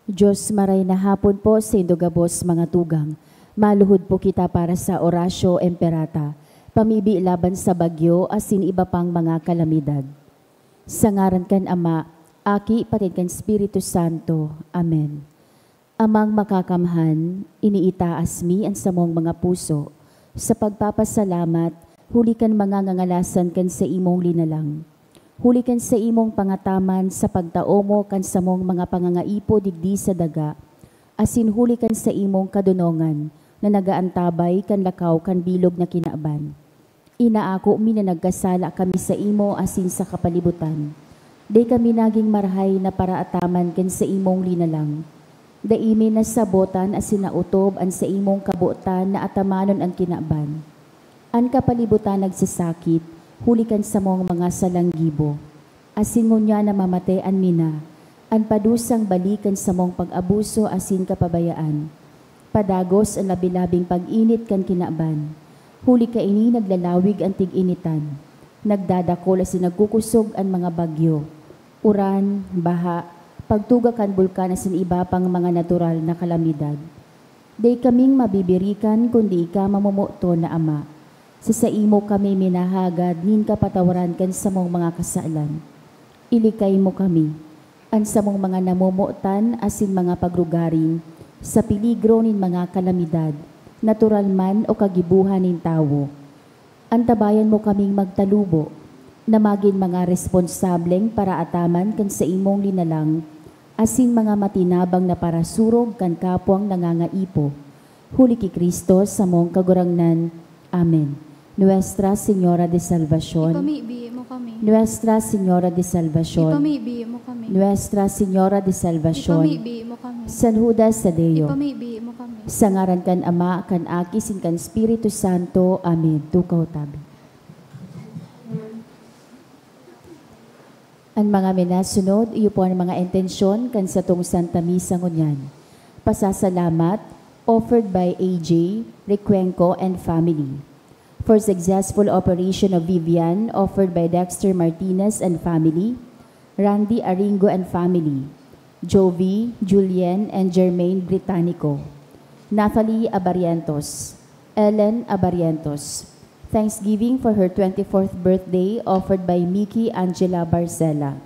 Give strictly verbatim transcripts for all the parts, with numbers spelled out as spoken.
Diyos, maray na hapon po saindo gabos, mga tugang. Maluhod po kita para sa Oratio Imperata, pamibi laban sa bagyo asin iba pang mga kalamidad. Sa ngaran kan Ama, Aki, patin kan Espiritu Santo. Amen. Amang Makakamhan, iniitaas mi an samong mga puso sa pagpapasalamat huli kan mga ngangalasan kan saimong linalang. Huli kan saimong pangataman sa pagtao mo kan samong mga pangangaipo digdi sa daga, asin huli kan saimong kadonongan na nagaantabay kan lakaw kan bilog na kinaban. Inaako mi na nagkasala kami saimo asin sa kapalibutan. Dai kami nagin marahay na paraataman kan saimong linalang. Dai mi nasabotan asin naotob an saimong kabotan na atamanon an kinaban. An kapalibutan nagsasakit huli kan samong mga salang gibo, asin ngunyan namamate an mina, an padusang bali kan samong pag-abuso asin kapabayaan. Padagos an labi-labing pag-init kan kinaban, huli kaini naglalawig an tig-initan, nagdadakol asin nagkukosog an mga bagyo, uran, baha, pagtuga kan bulkan asin iba pang mga natural na kalamidad. Dai kaming mabibirikan kundi ika, mamomoton na Ama. Sa saimo kami minahagad nin kapatawaran kan samong mga kasalan. Ilikay mo kami, an samong mga namomotan asin mga pagrugaring, sa peligro nin mga kalamidad, natural man o kagibohan nin tawo. Antabayan mo kaming magtalubo, na magin mga responsableng paraataman kan saimong linalang, asin mga matinabang na parasurog kan kapwang nangangaipo. Huli ki Cristo, samong Kagurangnan. Amen. Nuestra Señora de Salvacion. Ipamibi mo kami. Nuestra Señora de Salvacion. Ipamibi mo kami. Nuestra Señora de Salvacion. Ipamibi mo kami. San Judas Tadeo. Ipamibi mo kami. Sa ngaran kan Ama, kan Aki, asin kan Espiritu Santo. Amen. Tukaw tabi. An mga minasunod, iyo po an mga intensyon kan satong Santa Misa ngunyan. Pasasalamat, offered by A J Recuenco and family. For successful operation of Vivian, offered by Dexter Martinez and family, Randy Aringo and family, Jovi, Julien, and Jermaine Britannico, Nathalie Abarientos, Ellen Abarientos. Thanksgiving for her twenty-fourth birthday, offered by Miki Angela Barcela.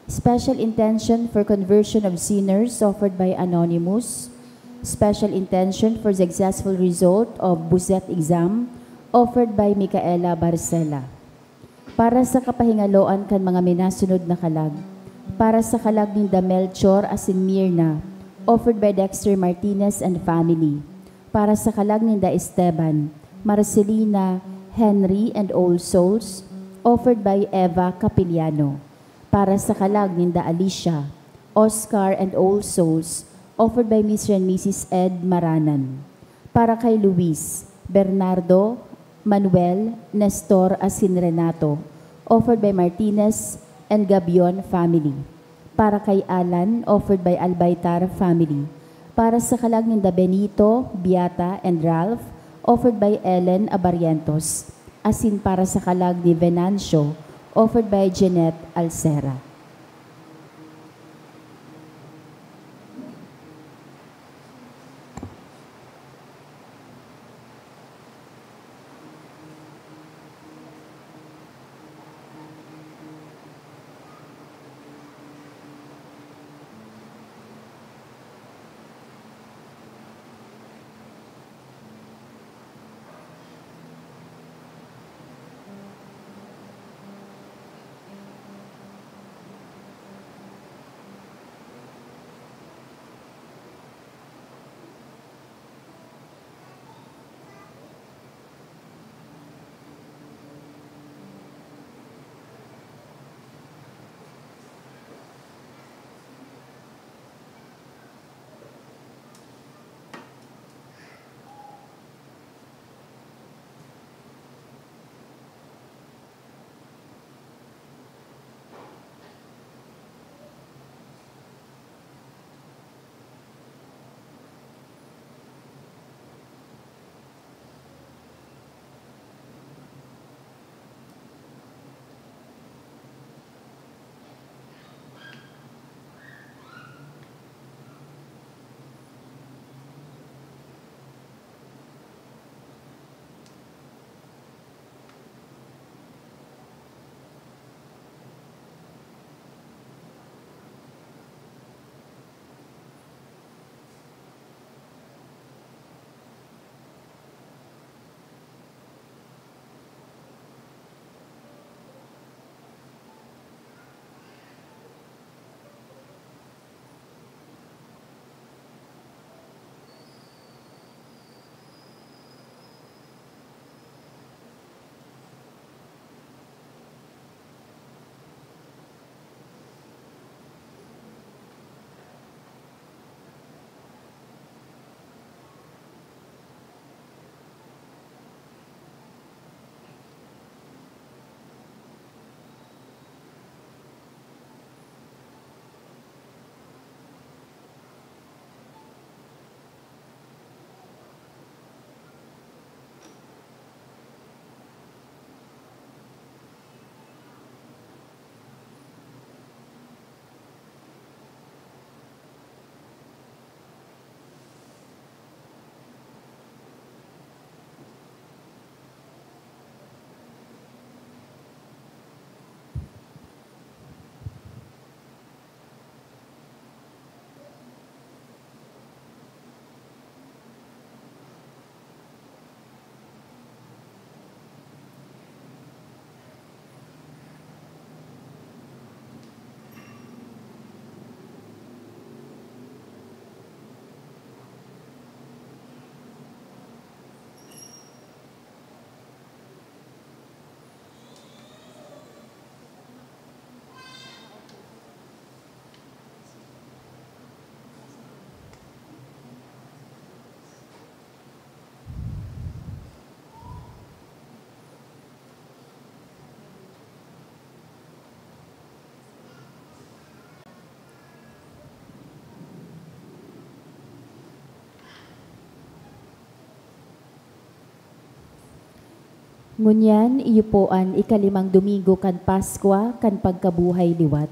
Special intention for conversion of sinners, offered by Anonymous. Special intention for successful result of BUSET exam, offered by Micaela Barcela. Para sa kapahingaloan kan mga minasunod na kalag. Para sa kalag ninda Melchor asin Mirna, offered by Dexter Martinez and family. Para sa kalag ninda Esteban, Marcelina, Henry, and all souls, offered by Eva Capiliano. Para sa kalag ninda Alicia, Oscar, and all souls, offered by Mister and Missus Ed Maranan. Para kay Luis, Bernardo, Manuel, Nestor, asin Renato, offered by Martinez and Gabion family. Para kay Alan, offered by Albaitar family. Para sa kalag ninda Benito, Beata, and Ralph, offered by Ellen Abarientos. Asin para sa kalag ni Venancio, offered by Jeanette Alcera. Ngunyan, iyo po an ikalimang domingo kan Paskwa kan pagkabuhay liwat.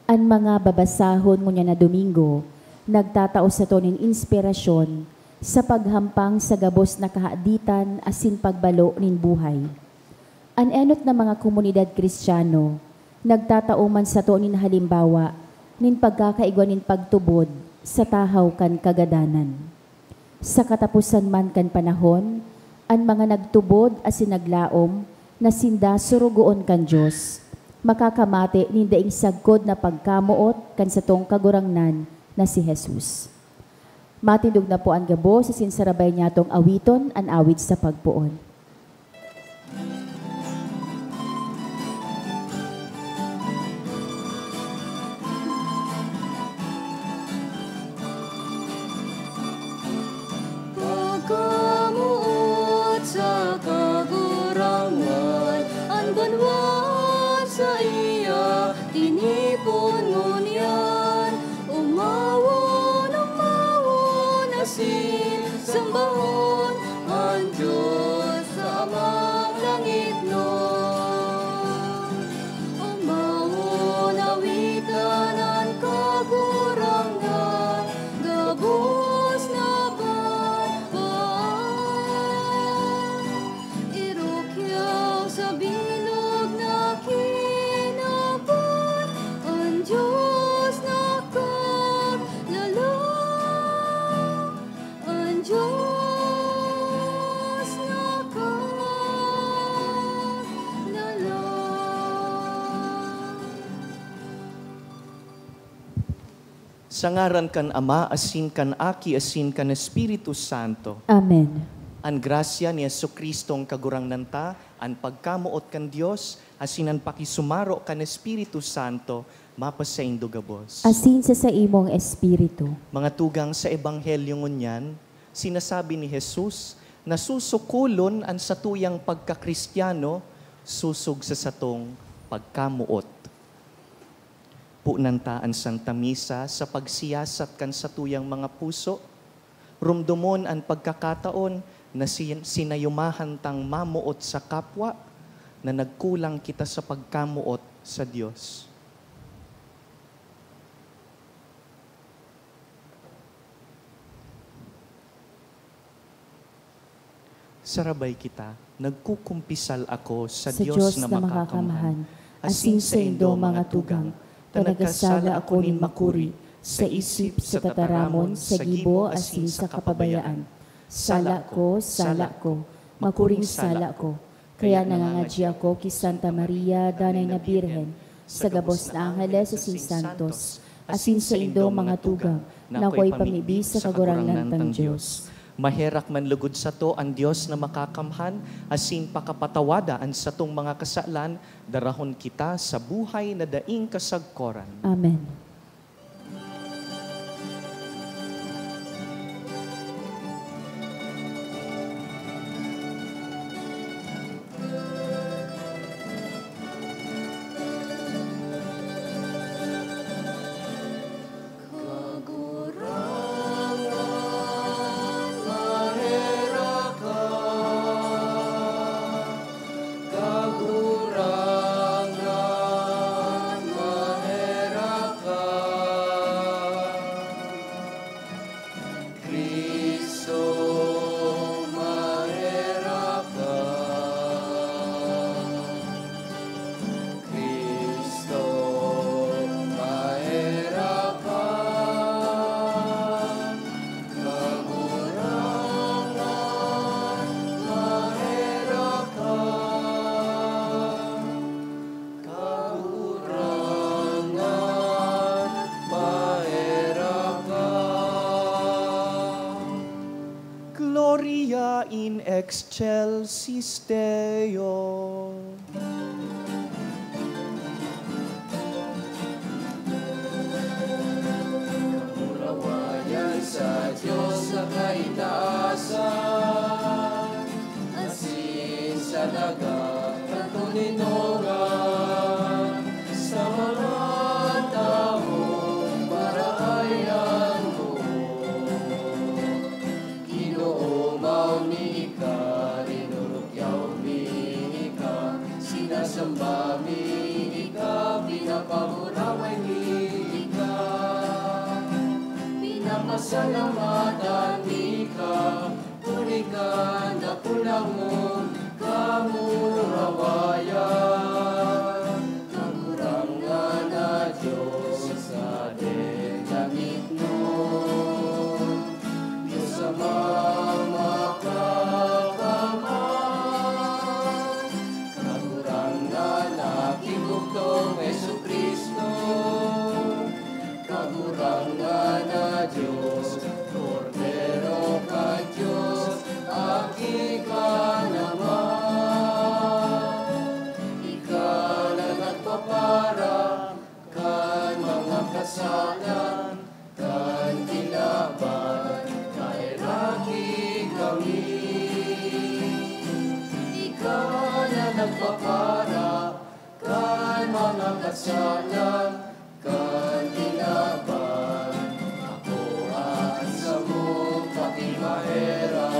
An mga babasahon ngunyan na domingo nagtatao sato nin inspirasyon sa paghampang sa gabos na kahaditan asin pagbalo nin buhay. An enot na mga komunidad Kristiyano nagtatao man sato nin halimbawa nin pagkakaigwa nin pagtubod sa tahaw kan kagadanan. Sa kataposan man kan panahon, an mga nagtubod asin naglaom na sinda sorogoon kan Dios, makakamate nin daing sagkod na pagkamoot kan satong Kagurangnan na si Jesus. Matindog na po an gabos asin sarabay niyatong awiton an awit sa pagpoon. Pagkamoot sa Kagurangnan, an banwat saiya tinipon ngunyan. Omawon, omawon asin sambahon an Dios sa amang langitnon. Omawon, awitan an Kagurangnan, gabos na banwaan. Irukyaw sa bilog na kinaban, an Dios nakalalang, an Dios nakalalang. Sa ngaran kan Ama, asin kan Aki, asin kan Espiritu Santo. Amen. An grasya ni Jesu-Cristong Kagurangnan ta, an pagkamoot kan Dios, asin an pakisumaro kan Espiritu Santo, mapasaindo gabos. Asin sa saimong espiritu. Mga tugang, sa Ebanghelyo ngunyan, sinasabi ni Jesus na susukolon an satuyang pagka-Kristiyano sosog sa satong pagkamoot. Punan ta an Santa Misa sa pagsiyasat kan satuyang mga puso. Romdomon an pagkakataon na si-, sinayumahan tang mamoot sa kapwa na nagkulang kita sa pagkamoot sa Dios. Sarabay kita, nagkukumpisal ako sa Sa Dios Dios na na makakamhan, makakamhan, asin asin saindo, saindo, mga mga tugang, tugang, ta ta nagkasala nagkasala ako ako nin nin makuri, makuri, sa isip, sa tataramon, sa gibo, asin sa kapabayaan. Sala ko, sala ko, makuring sala ko. Kaya nangangadyi ako ki Santa Maria, Danay na Birhen, sa gabos na angheles asin santos, asin saindo, mga tugang, na ako'y pamibi sa Kagurangnan tang Dios. Maherak man lugod sato an Dios na makakamhan, asin pakapatawada an satong mga kasalan, darahon kita sa buhay na daing kasagkoran. Amen. Kagurangnan, maherak ka. Kagurangnan, maherak ka. Cristo, maherak ka. Cristo, maherak ka. Kagurangnan, maherak ka. Kagurangnan, maherak ka. Gloria in excelsis Deo. Kamurawayan sa Dios sa kaitaasan, asin sa daga kan toninongan, sa mga tawong marahay an boot. Ginoo, mayo mi ika, rinurukyaw mi Salamatan mi ka, huli kan dakula mong kamurawayan. Kagurangnan na Diyos, sa dendamit mo, Diyos Amang makakamay. Kagurangnan na kibugtong Jesu-Cristo, Kagurangnan na Diyos, Kordero kan Diyos, Aki kan Ama. Ika na nagpapara kan mga kasalan kan kinaban, kaheraki kami. Ika na nagpapara kan mga kasalan kan kinaban, akoa an samong pakimaherak.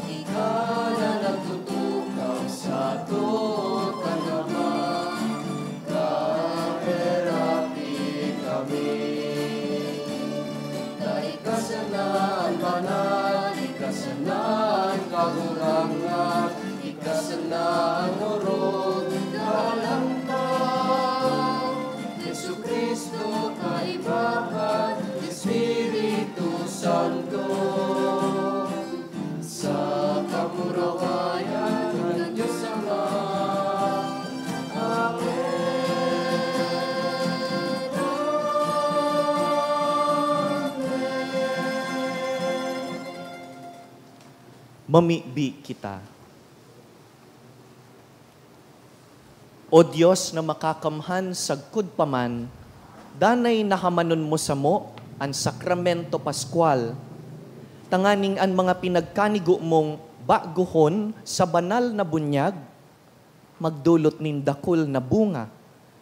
Ika na nagtutukaw sa too kan Ama, kaheraki kami. Dai ka sana an banal, ika sana an Kagurangnan, ika sana an orog, Galang ka, Jesu-Cristo, kaiba kan Espiritu Santo, sa kamurawayan kan Diyos Ama. Amen. Amen. Mamibi kita. O Dios na makakamhan sagkod pa man, danay nahamanon mo samo an Sakramento Pascual, tanganing an mga pinagkanigo mong bagohon sa banal na bunyag magdolot nin dakul na bunga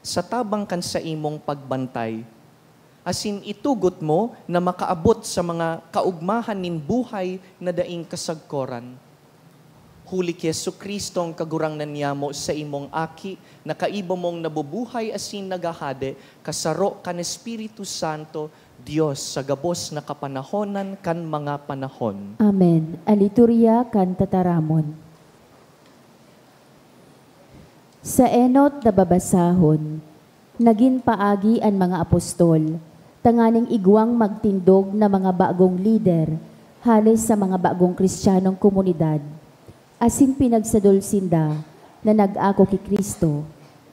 sa tabang kan saimong pagbantay, asin itugot mo na makaabot sa mga kaogmahan nin buhay na daing kasagkoran. Huli ki Jesu-Cristo an Kagurangnan niyamo, saimong Aki, na kaiba mong nabubuhay asin naghahade, kasaro kan Espiritu Santo, Dios sa gabos na kapanahonan kan mga panahon. Amen. An Liturya kan Tataramon. Sa enot na babasahon, nagin paagi an mga apostol tanganing igwang magtindog na mga bagong lider hale sa mga bagong Cristianong komunidad, asin pinagsadol sinda na nag-ako ki Cristo,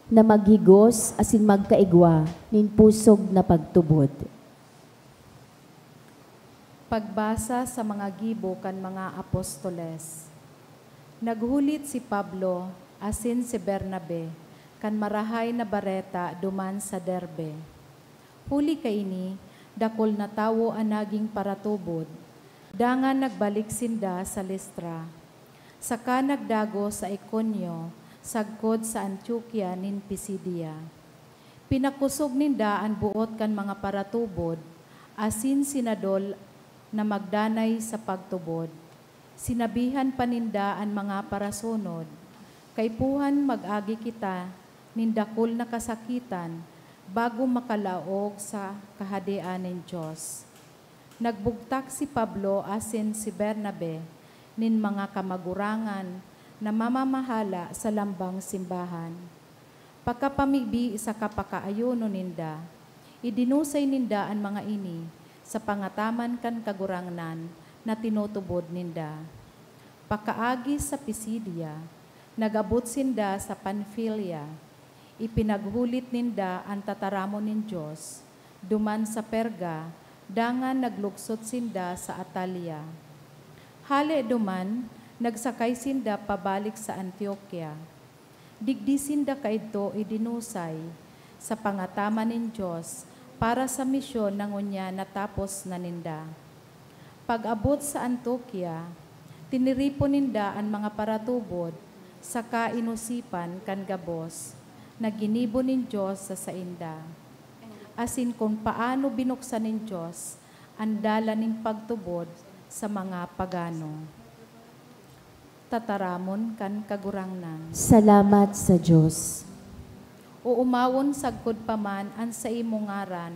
na maghigos asin magkaigwa nin pusog na pagtubod. Pagbasa sa mga gibo kan mga apostoles. Naghulit si Pablo asin si Bernabe kan Marahay na Bareta duman sa Derbe. Huli kaini, dakul na tawo an nagin paratubod. Dangan nagbalik sinda sa Listra, saka nagdagos sa Iconio sagkod sa Antiokia nin Pisidia. Pinakosog ninda an boot kan mga paratubod asin sinadol na magdanay sa pagtubod. Sinabihan pa ninda an mga parasunod, "Kaipuhan mag-agi kita nin dakul na kasakitan bago makalaog sa Kahadean nin Dios." Nagbugtak si Pablo asin si Bernabe nin mga kamagurangan na mamamahala sa lambang simbahan. Pakapamibi saka pakaayuno ninda, idinusay ninda an mga ini sa pangataman kan Kagurangnan na tinutubod ninda. Pakaagi sa Pisidia, nag-abot sinda sa Panfilia. Ipinaghulit ninda an tataramon nin Dios duman sa Perga, dangan naglugsot sinda sa Atalia. Hale duman, nagsakay sinda pabalik sa Antiokia. Digdi sinda kaidto idinusay sa pangataman nin Dios para sa misyon na ngunyan natapos na ninda. Pag-abot sa Antiokia, tiniripon ninda an mga paratubod saka inosipan kan gabos na ginibo nin Dios sa sainda, asin kun paano binuksan nin Dios an dalan nin pagtubod sa mga pagano. Tataramon kan Kagurangnan. Salamat sa Dios. Oomawon sagkod pa man an saimong ngaran,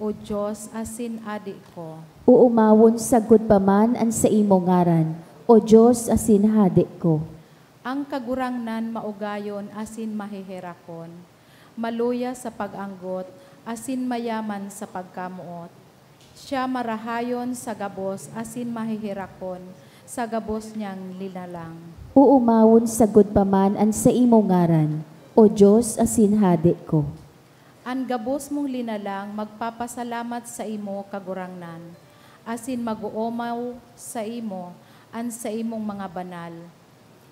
O Dios asin Hade ko. Uumawon sagkod pa man an saimo ngaran, O Dios asin Hade ko. An Kagurangnan maugayon asin maheherakon, maluya sa pag-anggot asin mayaman sa pagkamoot. Siya marahayon sa gabos asin maheherakon sa gabos niyang linalang. Uumawon sagkod pa man an saimo ngaran, O Dios asin Hade ko. An gabos mong linalang magpapasalamat saimo, Kagurangnan, asin mag-oomaw saimo an saimong mga banal.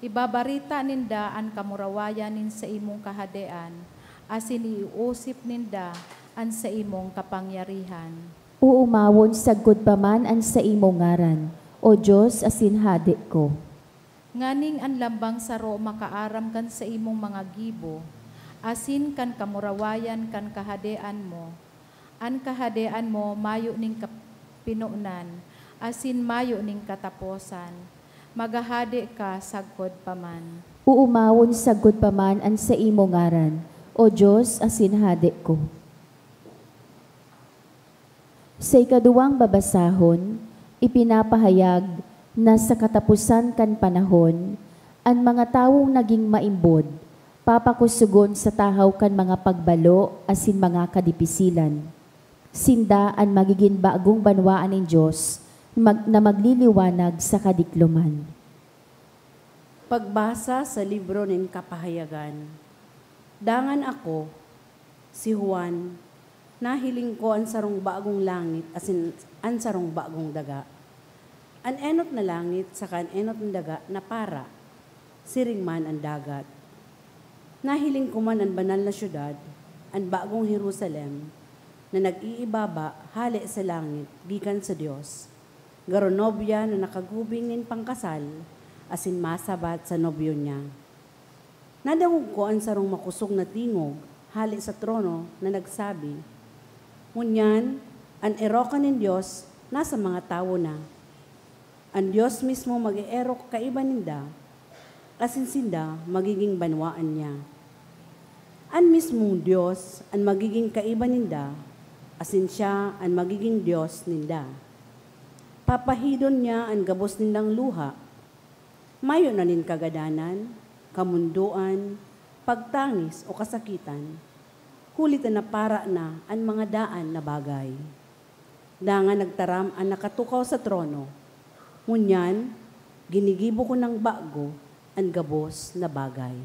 Ibabareta ninda an kamurawayan nin saimong Kahadean, asin iiosip ninda an saimong kapangyarihan. Uumawon sagkod pa man an saimo ngaran, O Dios asin Hade ko. Nganing an lambang saro makaaram kan saimong mga gibo, asin kan kamurawayan kan Kahadean mo. An Kahadean mo mayo nin kapinonan, asin mayo nin kataposan. Maghahade ka sagkod pa man. Uumawon sagkod pa man an saimo ngaran, O Dios asin Hade ko. Sa ikaduwang babasahon, ipinapahayag na sa kataposan kan panahon, an mga tawong naging maimbod papakosogon sa tahaw kan mga pagbalo asin mga kadipisilan. Sinda an magigin bagong banwaan nin Dios mag- na magliliwanag sa kadikloman. Pagbasa sa libro nin Kapahayagan. Dangan ako, si Juan, nahiling ko an sarong bagong langit asin an sarong bagong daga. An enot na langit saka an enot na daga napara, siring man an dagat. Nahiling ko man an banal na syudad, an bagong Jerusalem, na nag-iibaba hale sa langit gikan sa Dios, garo nobya na nakagubing nin pangkasal asin masabat sa nobyo niya. Nadangog ko an sarong makosog na tingog hale sa trono na nagsabi, "Ngunyan, an erokan nin Dios nasa mga tawo na. An Dios mismo mag-eerok kaiba ninda, asin sinda magiging banwaan niya. An mismong Dios an magiging kaiba ninda, asin siya an magiging Dios ninda. Papahidon niya an gabos nindang luha. Mayo na nin kagadanan, kamondoan, pagtangis o kasakitan, huli ta napara na an mga daan na bagay." Dangan nagtaram an nakatukaw sa trono, "Ngunyan, ginigibo ko nang bago an gabos na bagay."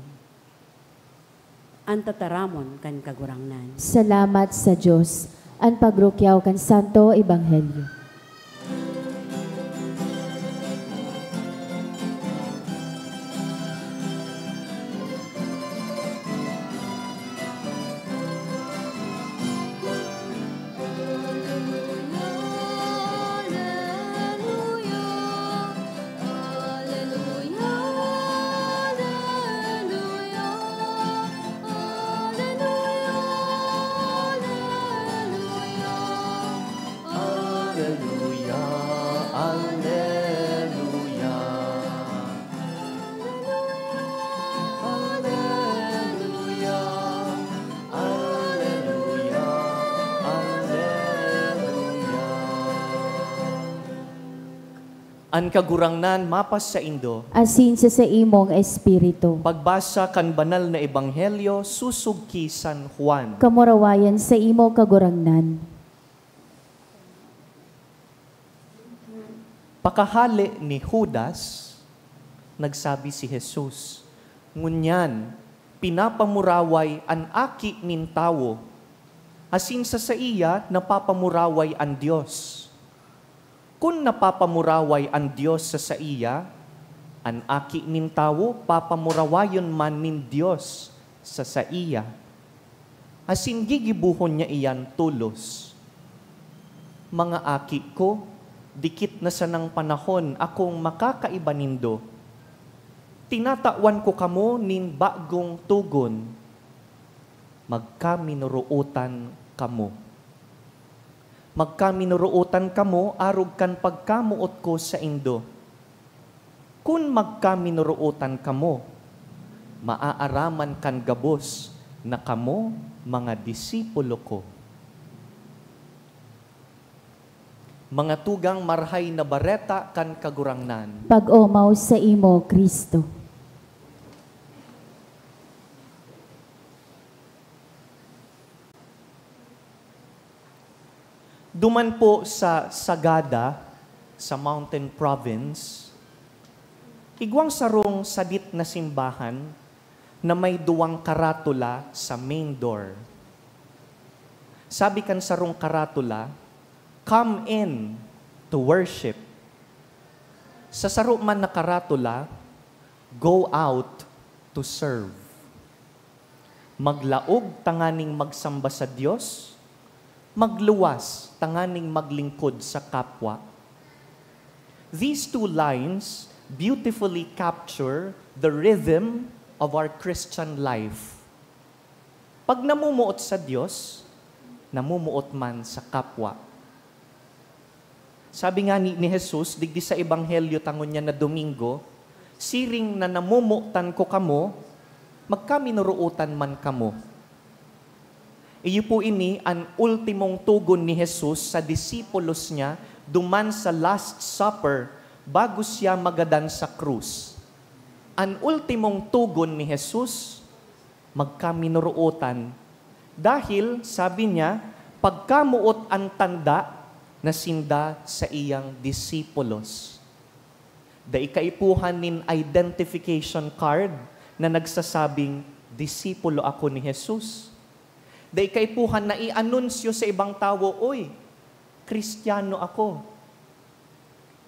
An tataramon kan Kagurangnan. Salamat sa Dios. An pagrukyaw kan Santo Ebanghelyo. Aleluya, aleluya. Aleluya, aleluya, aleluya. An Kagurangnan mapasaindo. Asin sa saimong espiritu. Pagbasa kan Banal na Ebanghelyo sosog ki San Juan. Kamurawayan saimo, Kagurangnan. Pakahale ni Judas, nagsabi si Jesus, "Ngunyan, pinapamuraway an Aki nin Tawo, asin sa saiya napapamuraway an Dios. Kun napapamuraway an Dios sa saiya, an Aki nin Tawo papamurawayon man nin Dios sa saiya, asin gigibohon niya iyan tolos. Mga aki ko, dikit na sanang panahon akong makakaiba nindo. Tinatawan ko kamo nin bagong togon: magkaminorootan kamo. Magkaminorootan kamo arog kan pagkamoot ko saindo. Kun magkaminorootan kamo, maaaraman kan gabos na kamo mga disipulo ko." Mga tugang, Marahay na Bareta kan Kagurangnan. Pag-omaw saimo, Cristo. Duman po sa Sagada, sa Mountain Province, igwang sarong sadit na simbahan na may duwang karatula sa main door. Sabi kan sarong karatula, "Come in to worship." Sa saro man na karatula, "Go out to serve." Maglaog tanganing magsamba sa Dios, magluwas tanganing maglingkod sa kapwa. These two lines beautifully capture the rhythm of our Christian life. Pag namumuot sa Dios, namumuot man sa kapwa. Sabi nga ni, ni Jesus digdi sa Ebanghelyo ta ngunyan na Domingo, "Siring na namomotan ko kamo, magkaminorootan man kamo." Iyo po ini an ultimong togon ni Jesus sa disipulos niya duman sa Last Supper, bago siya magadan sa krus. An ultimong togon ni Jesus, magkaminorootan. Dahil, sabi niya, pagkamoot an tanda na sinda saiyang disipulos. Dai kaipuhan nin identification card na nagsasabing, "Disipulo ako ni Jesus." Dai kaipuhan na i-anunsyo sa ibang tawo, "Uy, Kristiyano ako."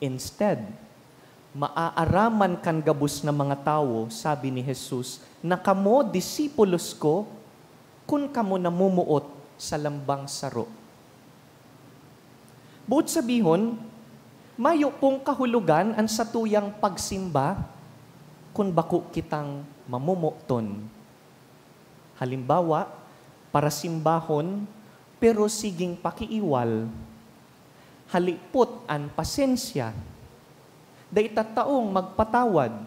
Instead, maaaraman kan gabos na mga tawo, sabi ni Jesus, na kamo disipulos ko kun kamo namumuot sa lambang saro. Boot sabihon, mayo pong kahulogan an satuyang pagsimba kun bako kitang mamomoton. Halimbawa, parasimbahon, pero siging pakiiwal. Halipot an pasensya. Dai ta taong magpatawad.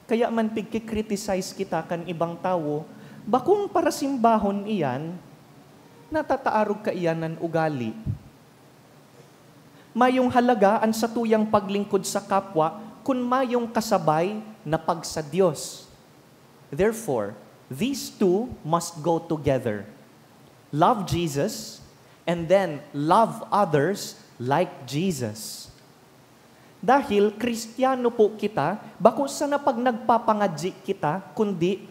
Kaya man pigki-criticize kita kan ibang tawo, bakong parasimbahon iyan, natataarog kaiyan an ugali. Mayong halaga an satuyang paglingkod sa kapwa kun mayong kasabay na pagsa-Dios. Therefore, these two must go together. Love Jesus, and then love others like Jesus. Dahil Kristiyano po kita, bako sana pag nagpapangadyi kita, kundi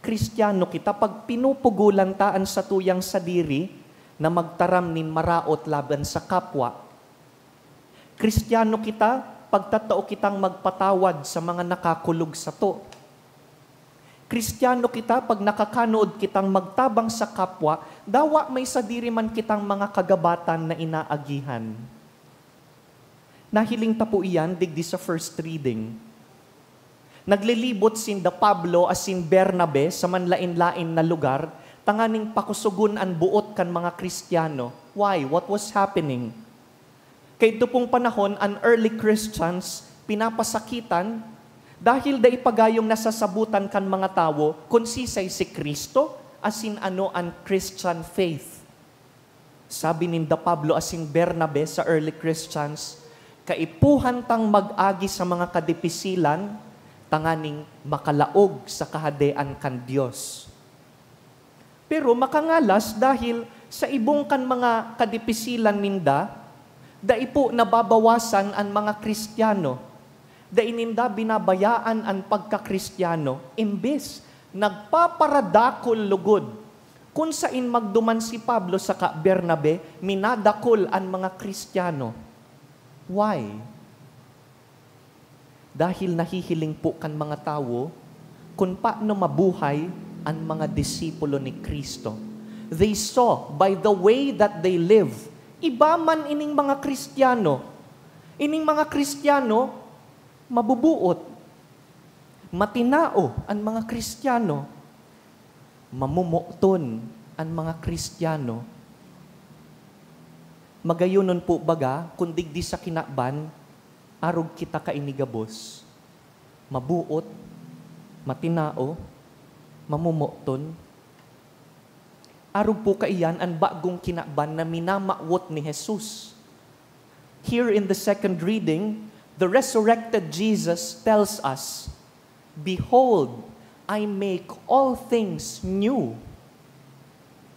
Kristiyano kita pag pinupugolan ta an satuyang sadiri na magtaram nin maraot laban sa kapwa. Kristiyano kita pag tatao kitang magpatawad sa mga nakakulog sato. Kristiyano kita pag nakakanood kitang magtabang sa kapwa, dawa may sadiri man kitang mga kagabatan na inaagihan. Nahiling ta po iyan digdi sa first reading. Naglilibot sinda Pablo asin Bernabe sa manlaen-laen na lugar tanganing pakosogon an boot kan mga Kristiyano. Why? What was happening? Kaidto pong panahon, an early Christians pinapasakitan dahil dai pa gayong nasasabotan kan mga tawo kun sisay si Cristo asin ano an Christian faith. Sabi ninda Pablo asin Bernabe sa early Christians, "Kaipuhan tang mag-agi sa mga kadipisilan tanganing makalaog sa Kahadean kan Dios." Pero makangalas dahil sa ibong kan mga kadipisilan ninda, dai po nababawasan an mga Kristiyano. Dai ninda binabayaan an pagka-Kristiyano, imbes nagpaparadakul lugod. Kun sain magduman si Pablo saka Bernabe, minadakul an mga Kristiyano. Why? Dahil nahihiling po kan mga tawo kun paano mabuhay an mga disipulo ni Cristo. They saw by the way that they live, iba man ining mga Kristiyano. Ining mga Kristiyano, mabubuot. Matinao an mga Kristiyano. Mamomoton an mga Kristiyano. Magayonon po baga kun digdi sa kinaban, arog kita kaini gabos, mabuot, matinao, mamomoton. Arog po kaiyan an bagong kinaban na minamawot ni Jesus. Here in the second reading, the resurrected Jesus tells us, "Behold, I make all things new."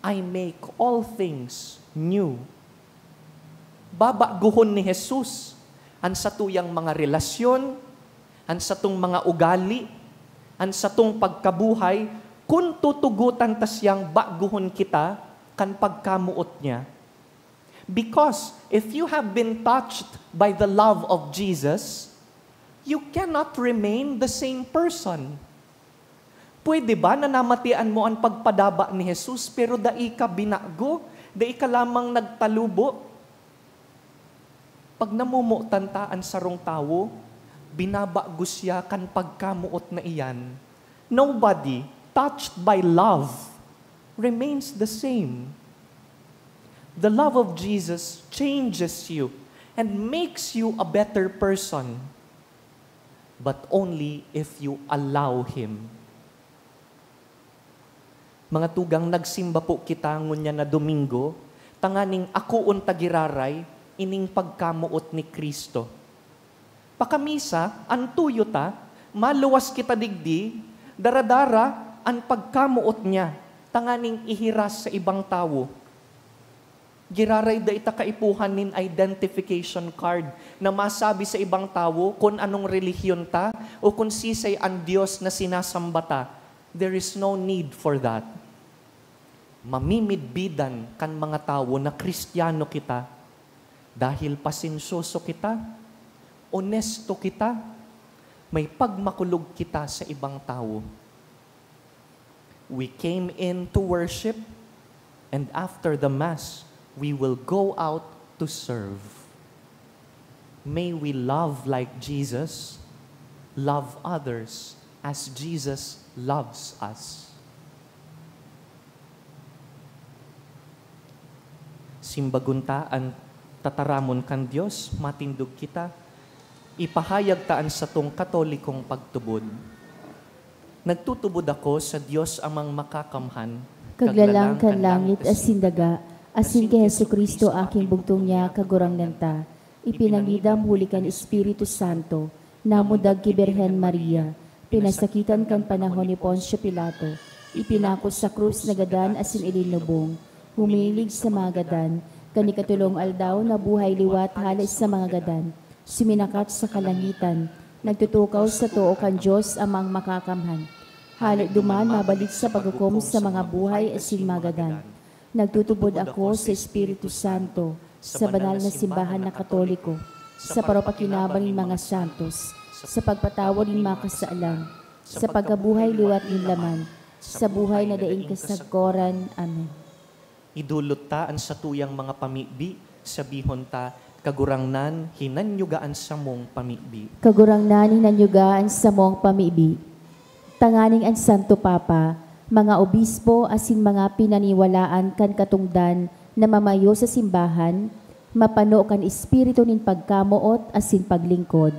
I make all things new. Babaguhon ni Jesus an satuyang mga relasyon, an satong mga ugali, an satong pagkabuhay, kun tutugotan ta siyang baguhon kita kan pagkamoot niya. Because if you have been touched by the love of Jesus, you cannot remain the same person. Pwede ba na namatian mo an pagpadaba ni Jesus, pero dai ka binago, dai ka lamang nagtalubo? Pag namomotan ta an sarong tawo, binabago siya kan pagkamoot na iyan. Nobody touched by love remains the same. The love of Jesus changes you and makes you a better person, but only if you allow Him. Mga tugang, nagsimba po kita ngunyan na Domingo, tanganing akoon ta giraray ining pagkamoot ni Cristo. Pakamisa, antuyo ta, maluwas kita digdi, daradara an pagkamoot niya, tanganing ihiras sa ibang tawo. Giraray dai ta kaipuhan nin identification card na masabi sa ibang tawo kun anong relihiyon ta o kun sisay an Dios na sinasamba ta. There is no need for that. Mamimidbidan kan mga tawo na Kristiyano kita dahil pasensyoso kita, onesto kita, may pagmakulog kita sa ibang tawo. We came in to worship, and after the Mass, we will go out to serve. May we love like Jesus, love others as Jesus loves us. Simbagon ta an tataramon kan Dios, matindog kita, ipahayag ta an satong Katolikong pagtubod. Nagtutubod ako sa Dios Amang Makakamhan, Kaglalang kan langit asin daga, asin ki Jesu-Cristo aking bugtong niya, Kagurangnan ta. Ipinangidam huli kan Espiritu Santo, namundag ki Birhen Maria, pinasakitan kan panahon ni Poncio Pilato, ipinako sa krus, nagadan asin ilinubong, humilig sa mga gadan, kan ikatolong aldaw nabuhay liwat hale sa mga gadan, suminakat sa kalangitan, nagtutukaw sa too kan Dios Amang Makakamhan. Hale duman mabalik sa paghukom sa mga buhay asin mga gadan. Nagtutubod ako sa Espiritu Santo, sa banal na simbahan na Katoliko, sa paropakinaban nin mga santos, sa pagpatawad nin mga kasalan, sa pagkabuhay liwat nin laman, sa buhay na daing kasagkoran. Amen. Idolot ta an satuyang mga pamibi, sabihon ta, "Kagurangnan, hinanyuga an samong pamibi." Kagurangnan, hinanyuga an samong pamibi. Tanganing an Santo Papa, mga obispo asin mga pinaniwalaan kan katongdan na mamayo sa simbahan, mapano kan espiritu nin pagkamoot asin paglingkod.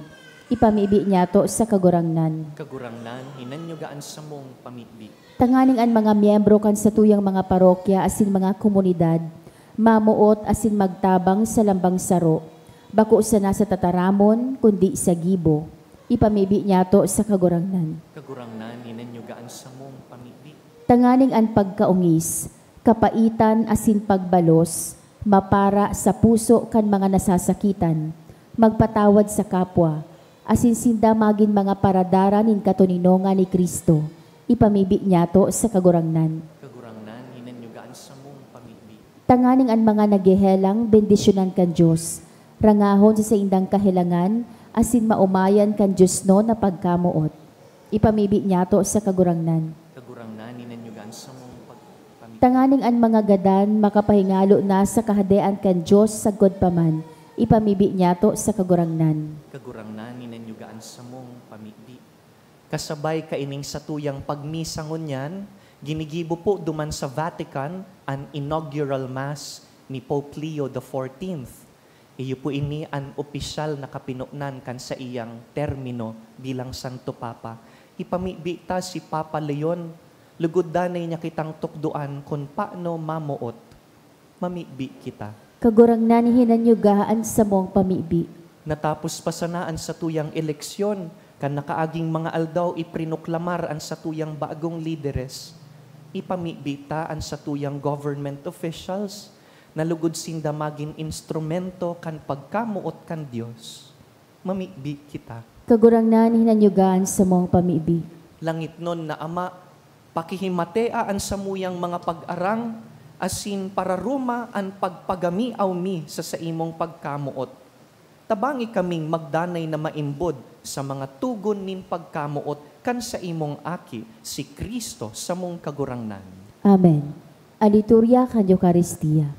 Ipamibi niyato sa Kagurangnan. Kagurangnan, hinanyuga an samong pamibi. Tanganing an mga miyembro kan satuyang mga parokya asin mga komunidad mamoot asin magtabang sa lambang saro, bako sana sa tataramon, kundi sa gibo. Ipamibi niyato sa Kagurangnan. Kagurangnan, hinanyuga an samong pamibi. Tanganing an pagkaongis, kapaitan asin pagbalos mapara sa puso kan mga nasasakitan, magpatawad sa kapwa, asin sinda magin mga paradara nin katoninongan ni Cristo. Ipamibi niyato sa Kagurangnan. Kagurangnan, hinanyuga an samong pamibi. Tanganing an mga naghehelang bendisyonan kan Dios, rangahon sa saindang kahelangan, asin maomayan kan diosnon na pagkamoot. Ipamibi niyato sa Kagurangnan. Kagurangnan, hinanyuga an samong pag- pamibi. Tanganing an mga gadan makapahingalo na sa Kahadean kan Dios sagkod pa man. Ipamibi niyato sa Kagurangnan. Kagurangnan, hinanyuga an samong pamibi. Kasabay kaining satuyang pagmisa ngunyan, ginigibo po duman sa Vatican an inaugural Mass ni Pope Leo the fourteenth. Iyo po ini an opisyal na kapinonan kan saiyang termino bilang Santo Papa. Ipamibi ta si Papa Leon, lugod danay niya kitang tukdoan kun paano mamoot. Mamibi kita. Kagurangnan, hinanyuga an samong pamibi. Natapos pa sana an satuyang eleksyon, kan nakaaging mga aldaw iprinoklamar an satuyang bagong lideres. Ipamibi ta an satuyang government officials, na lugod sinda magin instrumento kan pagkamoot kan Dios. Mamibi kita. Kagurangnan, hinanyuga an samong pamibi. Langitnon na Ama, pakihimatea an samuyang mga pag-arang, asin pararoma an pagpagamiaw mi sa saimong pagkamoot. Tabangi kaming magdanay na maimbod sa mga togon nin pagkamoot kan saimong Aki, si Cristo, samong Kagurangnan. Amen. An Liturya kan Eukaristia.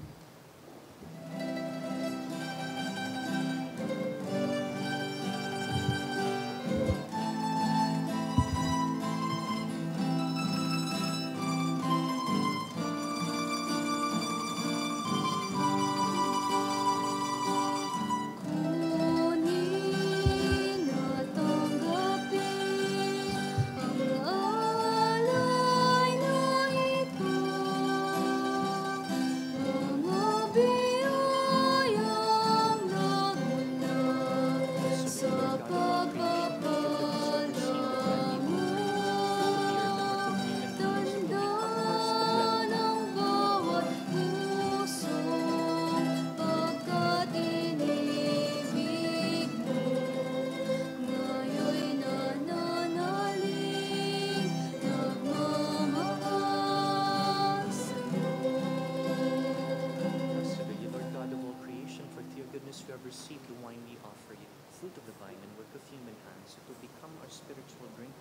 Blessed are you, Lord God of all creation, for through your goodness we have received the wine we offer you, fruit of the vine and work of human hands. It will become our spiritual drink.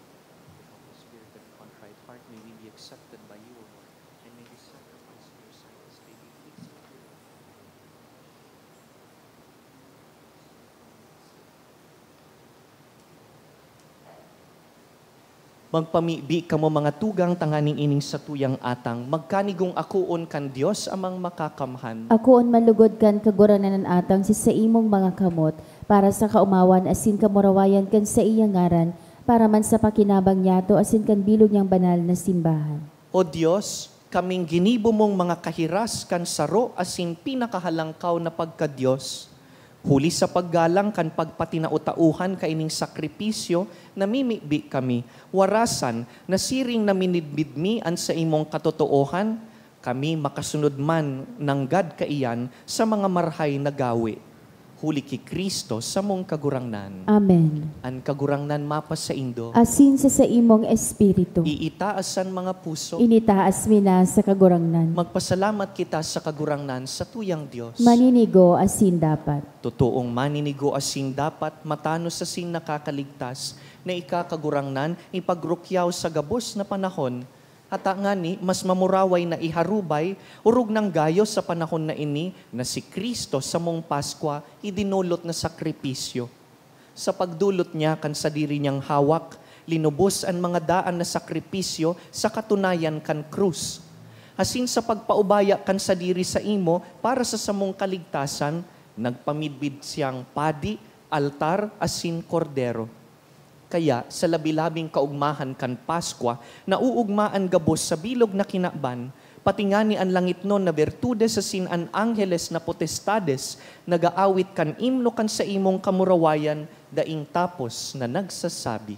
With humble spirit and contrite heart, may we be accepted by you, O Lord, and may we sacrifice in your sight this baby, pleasing to you. Magpamibi kamo, mga tugang, tanganing ining satuyang atang magkanigong akoon kan Dios Amang Makakamhan. Akoon man lugod kan Kagurangnan an atang sa saimong mga kamot, para sa kaomawan asin kamurawayan kan saiyang ngaran, para man sa pakinabang niyato asin kan bilog niyang banal na simbahan. O Dios, kaming ginibo mong mga kahiras kan saro asin pinakahalangkaw na pagka-Dios. Huli sa paggalang kan pagpatinao-taohan kaining sakripisyo, namimibi kami, warasan, na siring na minidbid mi an saimong katotoohan, kami makasunod man nanggad kaiyan sa mga marhay na gawe. Huli ki Cristo, samong Kagurangnan. Amen. An Kagurangnan mapasaindo. Asin sa saimong espiritu. Iitaas an mga puso. Initaas mi na sa Kagurangnan. Magpasalamat kita sa Kagurangnan, satuyang Dios. Maninigo asin dapat. Totoong maninigo asin dapat, matanos asin nakakaligtas, na ika, Kagurangnan, ipagrukyaw sa gabos na panahon. Ata ngani, mas mamuraway na iharubay, orog nang gayo sa panahon na ini, na si Cristo samong Paskwa, idinolot na sakripisyo. Sa pagdolot niya kan sadiri niyang hawak, linubos an mga daan na sakripisyo sa katunayan kan krus. Asin sa pagpaubaya kan sadiri saimo para sa samong kaligtasan, nagpamidbid siyang padi, altar, asin kordero. Kaya, sa labi-labing kaogmahan kan Paskwa, nauugma an gabos sa bilog na kinaban, pati ngani an langitnon na bertudes asin an angheles na potestades nag-aawit kan imno kan saimong kamurawayan daing tapos na nagsasabi.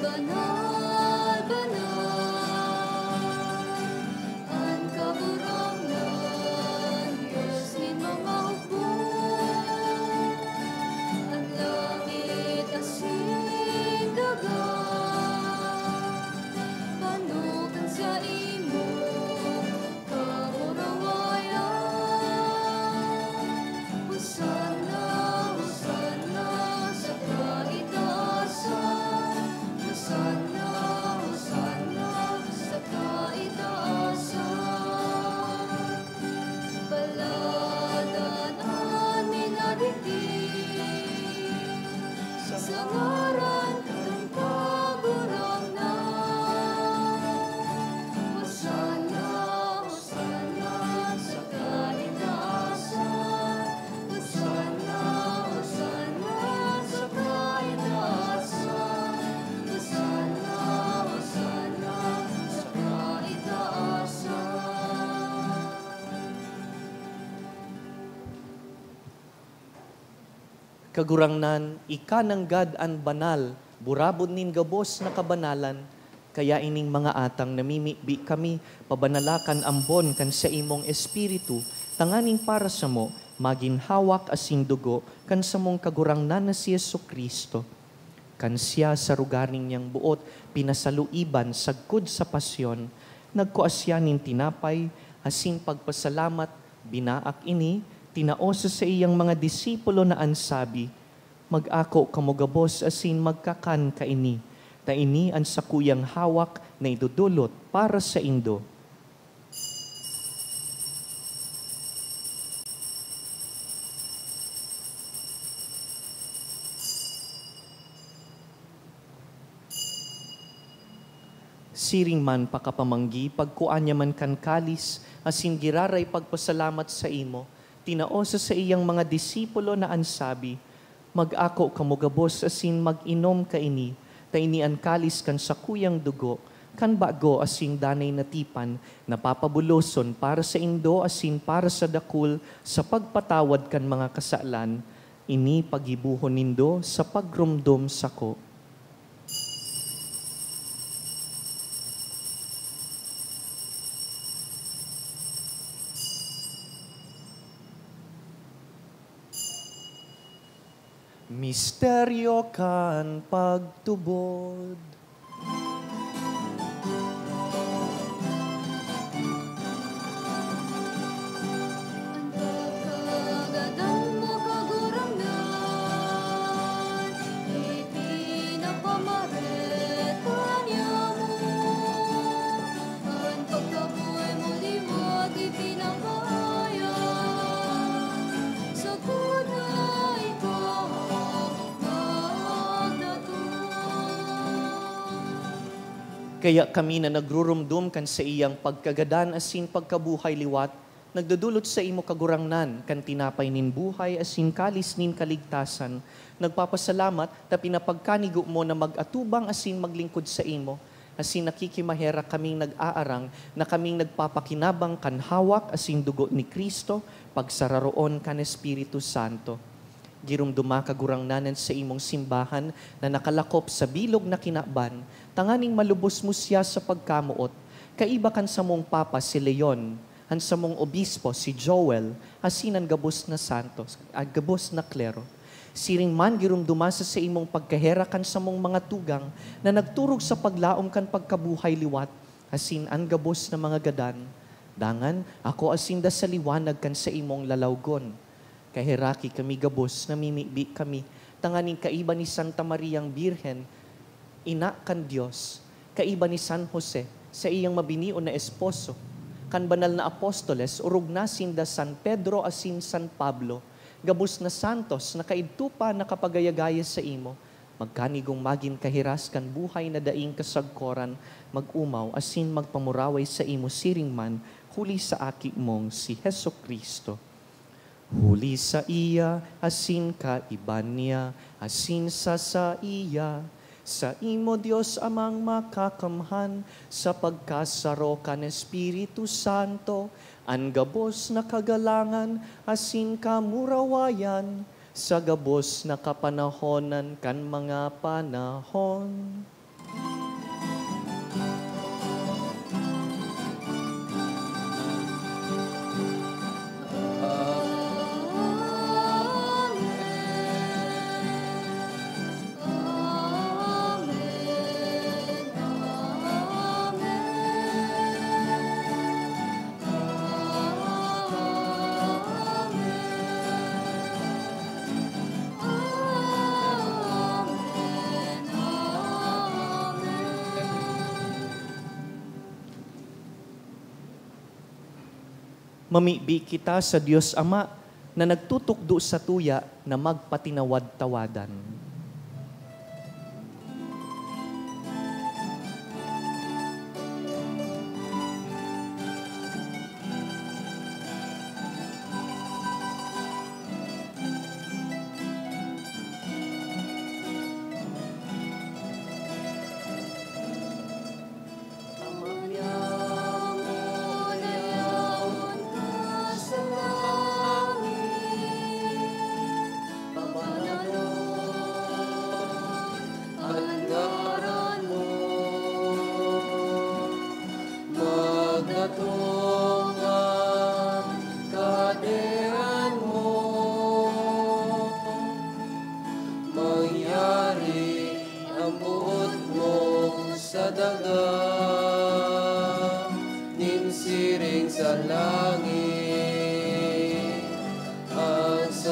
Banal, banal, banal, an Kagurangnan, Dios nin mga hukbo. An langit asin daga Kagurangnan, ika nanggad an banal, burabod nin gabos na kabanalan. Kaya ining mga atang namimibi kami, pabanala kan ambon kan saimong Espiritu, tanganing para samo magin hawak asin dugo kan samong Kagurangnan na si Jesu-Cristo. Kan siya sa rogaring niyang boot pinasaluiban sagkod sa pasyon, nagkua siya nin tinapay asin pagpasalamat, binaak ini, tinao sa saiyang mga disipulo na an sabi, "Mag-ako kamo gabos asin magkakan kaini, ta ini an sakuyang hawak na idodolot para saindo." Siring man pakapamanggi, pagkua niya man kan kalis, asin giraray pagpasalamat saimo, tinao sa saiyang mga disipulo na an sabi, "Mag-ako kamo gabos asin mag-inom kaini, ta ini an kalis kan sakuyang dugo, kan bago asin danay na tipan, na papabuloson para saindo asin para sa dakul sa pagpatawad kan mga kasalan. Ini paggibohon nindo sa pagromdom sako." Misteryo kan pagtubod. An pagkagadan mo, Kagurangnan, ipinapamaret ka niamo. An pagkabuhay mo liwat ipinapahayag, sagkod na ikaw magdatong. Kaya kami na nagrurumdom kan saiyang pagkagadan asin pagkabuhay liwat, nagdodolot saimo, Kagurangnan, kan tinapay nin buhay asin kalis nin kaligtasan, nagpapasalamat ta pinapagkanigo mo na mag-atubang asin maglingkod saimo, asin nakikimaherak kaming nag-aarang na kaming nagpapakinabang kan hawak asin dugo ni Cristo, pagsararoon kan Espiritu Santo. Giromdoma, Kagurangnan, an saimong simbahan na nakalakop sa bilog na kinaban, tanganing malubos mo siya sa pagkamoot, kaiba kan samong Papa si Leon, an samong Obispo si Joel, asin an gabos na santos, an gabos na klero. Siring man, giromdoma sa saimong pagkaherak an samong mga tugang na nagturog sa paglaom kan pagkabuhay liwat, asin an gabos na mga gadan. Dangan, akoa sinda sa liwanag kan saimong lalawgon. Kaheraki kami gabos, namimibi kami, tanganing kaiba ni Santa Mariang Birhen, ina kan Dios, kaiba ni San Jose, saiyang mabinion na esposo, kan banal na apostoles, orog na sinda San Pedro asin San Pablo, gabos na santos na kaidto pa nakapagaya-gaya saimo, magkanigong magin kahiras kan buhay na daing kasagkoran, mag-omaw asin magpamuraway saimo siring man, huli sa Aki mong si Jesu-Cristo. Huli saiya, asin kaiba niya, asin sa saiya, saimo, Dios Amang Makakamhan, sa pagkasaro kan Espiritu Santo, an gabos na kagalangan asin kamurawayan, sa gabos na kapanahonan kan mga panahon. Mamibi kita sa Dios Ama na nagtutukdo satuya na magpatinawad-tawadan.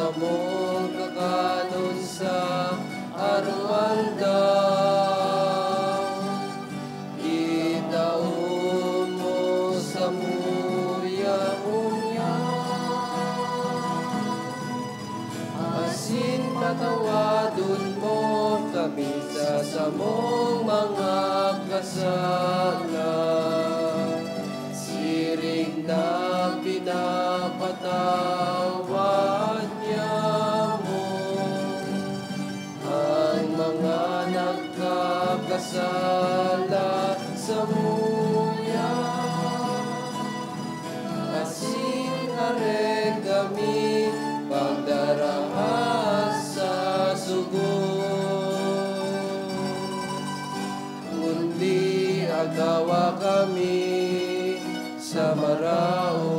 Samong kakanon sa aroaldaw, itao mo samuya ngunyan, asin patawadon mo kami sa samong mga kasalan, siring na pinapatawad niamo an mga nagkakasala samuya. Asin areg kami pagdaraha sa sugot, kundi agawa kami sa maraot.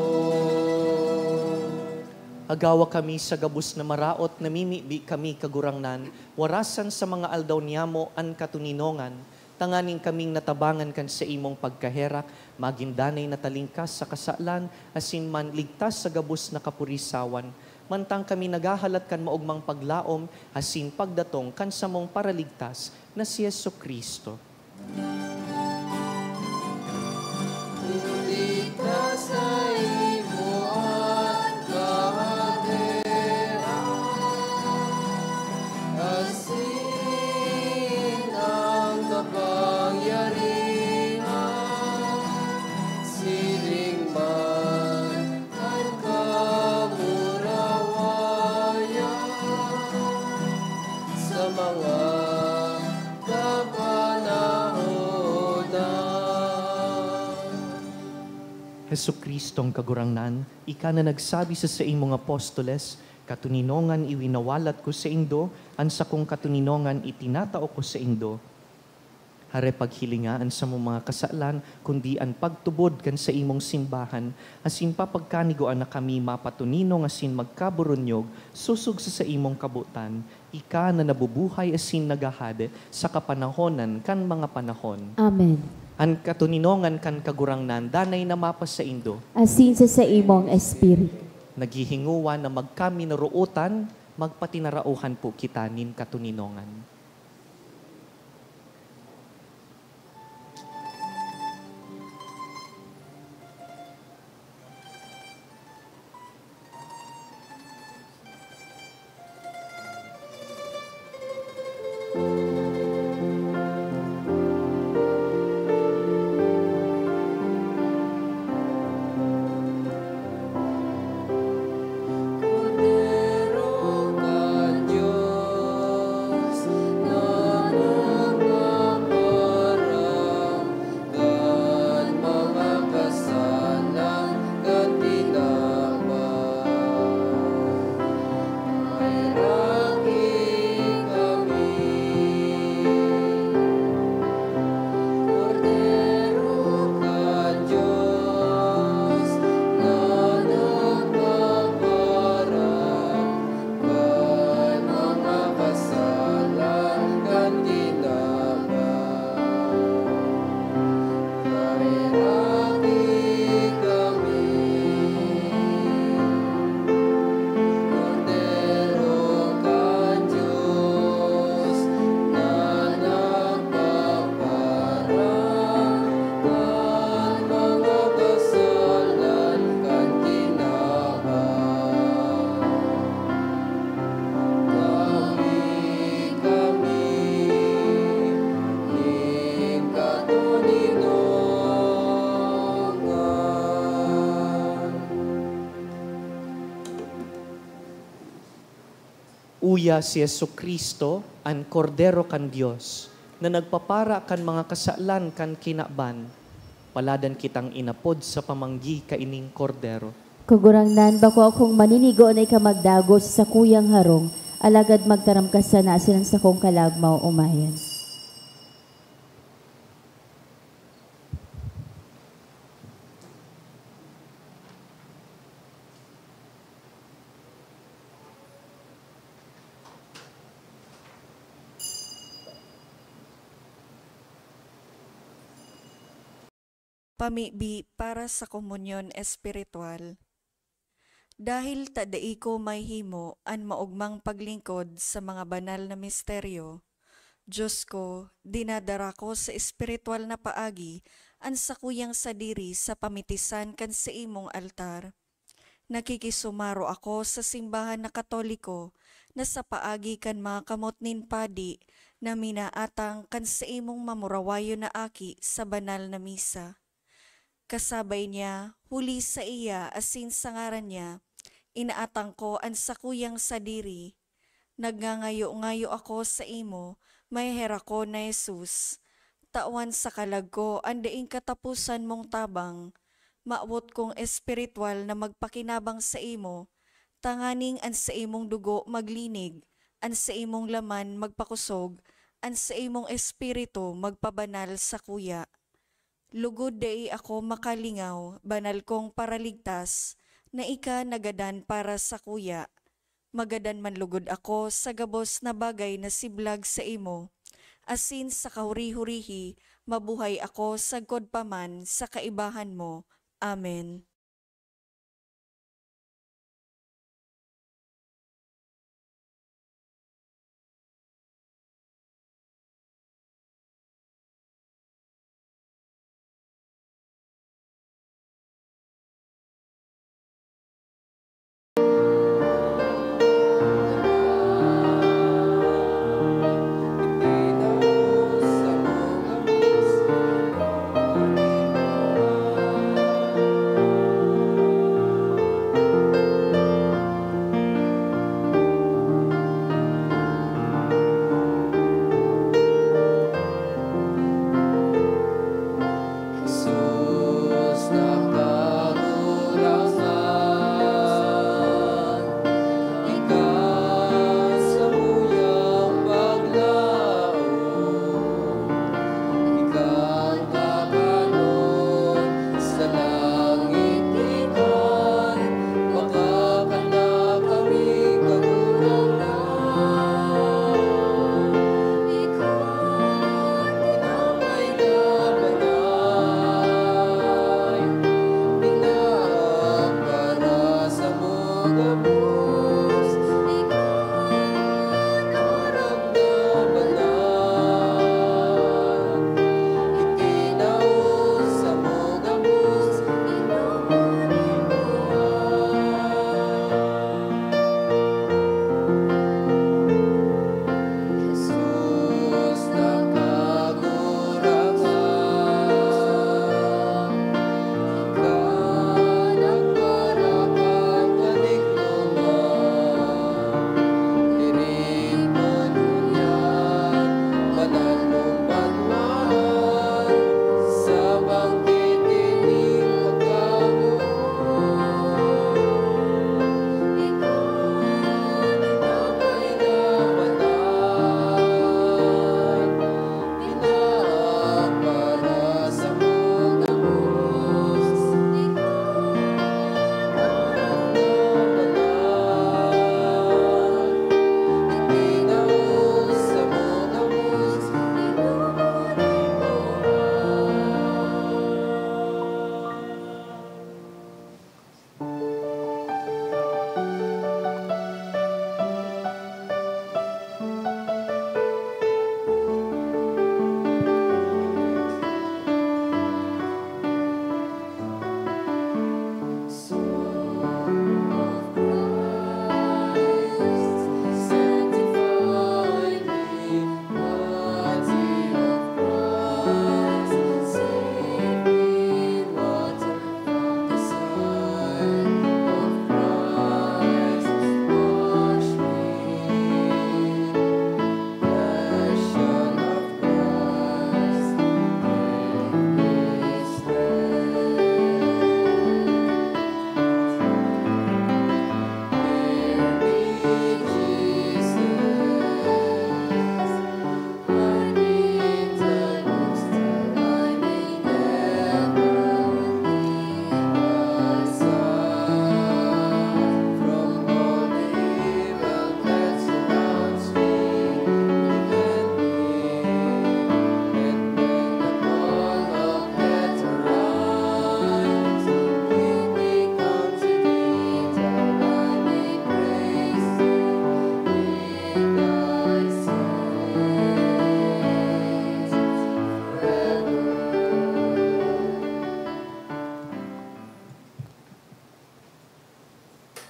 Agawa kami sa gabos na maraot, namimibi kami, Kagurangnan, warasan sa mga aldaw niyamo an katoninongan, tanganing kaming natabangan kan saimong pagkaherak, magin danay na talingkas sa kasalan, asin man ligtas sa gabos na kapurisawan, mantang kami naghahalat kan maogmang paglaom asin pagdatong kan samong Paraligtas na si Jesu-Cristo. Huli ta saimo an kahadean, asin an kapangyarihan, siring man an kamurawayan sa mga kapanahonan. Jesu-Cristong Kagurangnan, ika na nagsabi sa saimong apostoles, "Katoninongan iwinawalat ko saindo, an sakong katoninongan itinatao ko saindo." Hare paghilinga an samong mga kasalan, kundi an pagtubod kan saimong simbahan, asin papagkanigoan na kami mapatoninong asin magkaburunyog sosog sa saimong kabotan, ika na nabubuhay asin naghahade sa kapanahonan kan mga panahon. Amen. An katoninongan kan Kagurangnan danay na mapasaindo. Asin sa saimong espiritu. Naghihingowa na magkaminarootan, magpatinarauhan po kita nin katoninongan. Kordero kan Dios na nagpaparang kan mga kasalan kan tinapay, maheraki kami. Kordero kan Dios na nagpaparang kan mga kasalan kan tinapay, maheraki kami. Kordero kan Dios na nagpaparang kan mga kasalan kan tinapay, gawi kami nin katoninongan. Uya si Jesu-Cristo, an Kordero kan Dios, na nagpapara kan mga kasalan kan kinaban. Paladan kitang inapod sa pamanggi kaining Kordero. Kagurangnan, bako akong maninigo na ika magdagos sa sakuyang harong, alagad magtaram ka sana asin an sakong kalag maoomayan. Pamibi para sa komunyon espiritual. Dahil ta dai ko mahihimo an maogmang paglingkod sa mga banal na misteryo, Diyos ko, dinadara ko sa espiritual na paagi an sakuyang sadiri sa pamitisan kan saimong altar. Nakikisumaro ako sa simbahan na Katoliko na sa paagi kan mga kamot nin padi na minaatang kan saimong mamurawayon na aki sa banal na misa. Kasabay niya, huli saiya asin sa ngaran niya, inaatang ko an sakuyang sadiri. Nagngangayo-ngayo ako saimo, maheherakon na Jesus. Tawan sa kalag ko an daing kataposan mong tabang. Mawot kong espiritual na magpakinabang saimo, tanganing an saimong dugo maglinig, an saimong laman magpakosog, an saimong espiritu magpabanal sakuya. Lugod dai ako makalingaw, banal kong Paraligtas, na ika nagadan para sakuya. Magadan man lugod ako sa gabos na bagay na siblag saimo, asin sa kahuri-hurihi mabuhay ako sagkod pa man sa kaibahan mo. Amen. Jesus, Nakagurangnan, ika samuyang paglaom, ika kakanon sa langit, ika makakana kami, Kagurangnan. Ika Tinapay na banal, pinagpara samo gabos, ika an arog na banal, itinao samo gabos, inuman nin buhay. Jesus, Nakagurangnan, ika nagparakan kan digloman.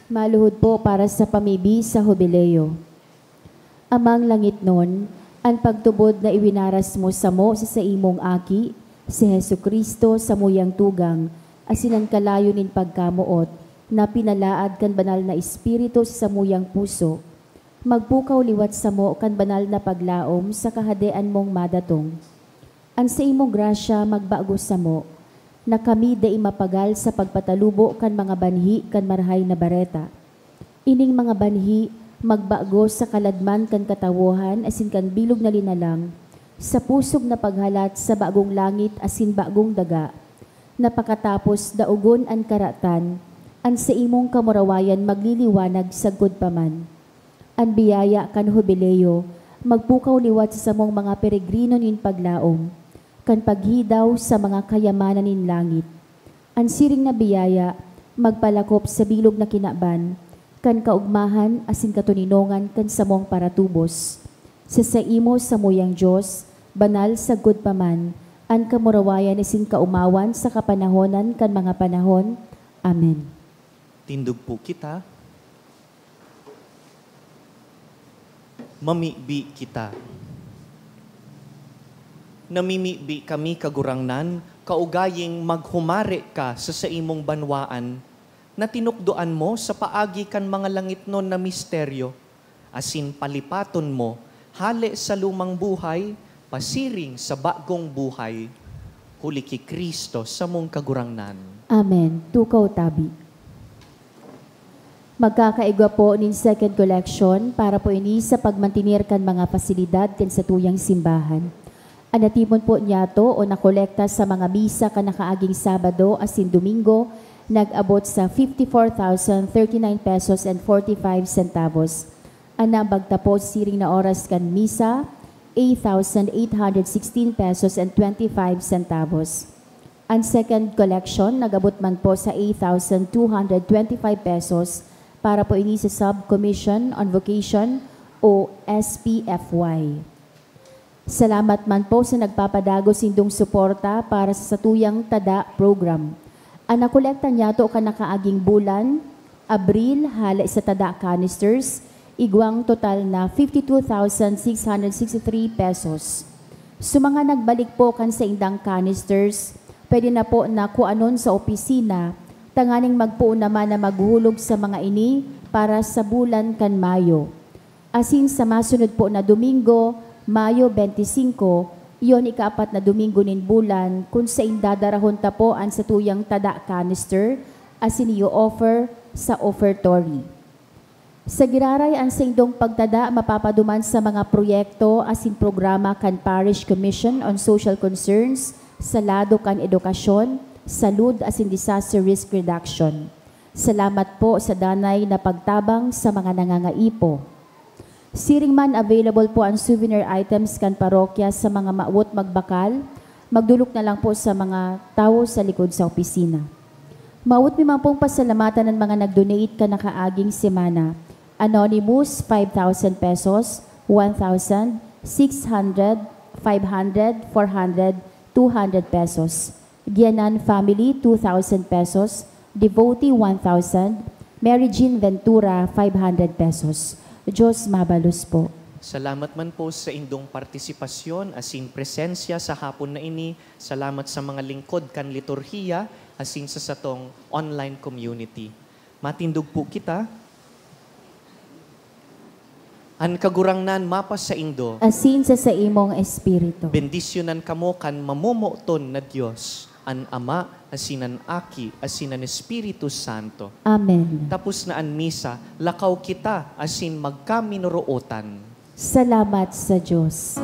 Maluhod po para sa pamibi sa Hubileo. Amang langitnon, an pagtubod na iwinaras mo samo sa saimong Aki, si Jesu-Cristo, samuyang tugang, asin an kalayo nin pagkamoot, na pinalaad kan Banal na Espiritu sa samuyang puso, magpukaw liwat samo kan banal na paglaom sa Kahadean mong madatong. An saimong grasya magbago samo, na kami dai mapagal sa pagpatalubo kan mga banhi kan Marahay na Bareta. Ining mga banhi magbago sa kaladman kan katawohan asin kan bilog na linalang, sa pusog na paghalat sa bagong langit asin bagong daga, na pakatapos daogon an karatan, an saimong kamurawayan magliliwanag sagkod pa man. An biyaya kan Hubileo magpukaw liwat sa samong mga peregrino nin paglaom, kan paghidaw sa mga kayamanan nin langit. An siring na biyaya magpalakop sa bilog na kinaban, kan kaogmahan asin katoninongan kan samong paratubos. Sa saimo, samuyang Dios, banal sagkod pa man, an kamurawayan asin kaomawan sa kapanahonan kan mga panahon. Amen. Tindog po kita. Mamibi kita. Namimibi kami, Kagurangnan, kaugaying maghumare ka sa saimong banwaan, na tinukdoan mo sa paagi kan mga langitnon na misteryo, asin palipaton mo, hale sa lumang buhay, pasiring sa bagong buhay, huli ki Cristo samong Kagurangnan. Amen. Tukaw tabi. Magkakaigwa po nin second collection para po ini sa pagmantener kan mga pasilidad kan satuyang simbahan. An natipon po niyato o nakolekta sa mga misa kan nakaaging Sabado asin Domingo nag-abot sa fifty-four thousand thirty-nine pesos and forty-five centavos. An nabagta po siring na oras kan misa, eight thousand eight hundred sixteen pesos and twenty-five centavos. An second collection nag-abot man po sa eight thousand two hundred twenty-five pesos para po ini sa Sub-Commission on Vocation o S P F Y. Salamat man po sa nagpapadagos nindong suporta para sa satuyang Tada program. An nakolekta niyato kan nakaaging bulan, Abril, hale sa Tada canisters, igwang total na fifty-two thousand six hundred sixty-three pesos. Sa mga nagbalik po kan saindang canisters, pwede na po na kuanon sa opisina, tanganing magpoon naman na maghuhulog sa mga ini para sa bulan kan Mayo. Asin sa masunod po na Domingo, Mayo twenty-five, iyon ikaapat na Domingo nin bulan, kun sain dadarahon ta po an satuyang Tada canister, asin iyo-offer sa offertory. Sa giraray, an saindong pagtada mapapaduman sa mga proyekto asin programa kan Parish Commission on Social Concerns sa lado kan edukasyon, salud asin disaster risk reduction. Salamat po sa danay na pagtabang sa mga nangangaipo. Siring man, available po an souvenir items kan parokya sa mga mawot magbakal. Magdolok na lang po sa mga tawo sa likod sa opisina. Mawot mi man pong pasalamatan an mga nag-donate kan nakaaging semana. Anonymous, five thousand pesos, one thousand, six hundred, five hundred, four hundred, two hundred pesos. Gianan family, two thousand pesos. Devotee, one thousand. Mary Jean Ventura, five hundred pesos. Diyos mabalos po. Salamat man po sa indong partisipasyon asin presensya sa hapon na ini. Salamat sa mga lingkod kan liturhiya asin sa satong online community. Matindog po kita. An Kagurangnan mapasaindo. Asin sa saimong espiritu. Bendisyonan kamo kan mamomoton na Dios, an Ama, asin an Aki, asin an Espiritu Santo. Amen. Tapos na an misa, lakaw kita asin magkaminorootan. Salamat sa Dios.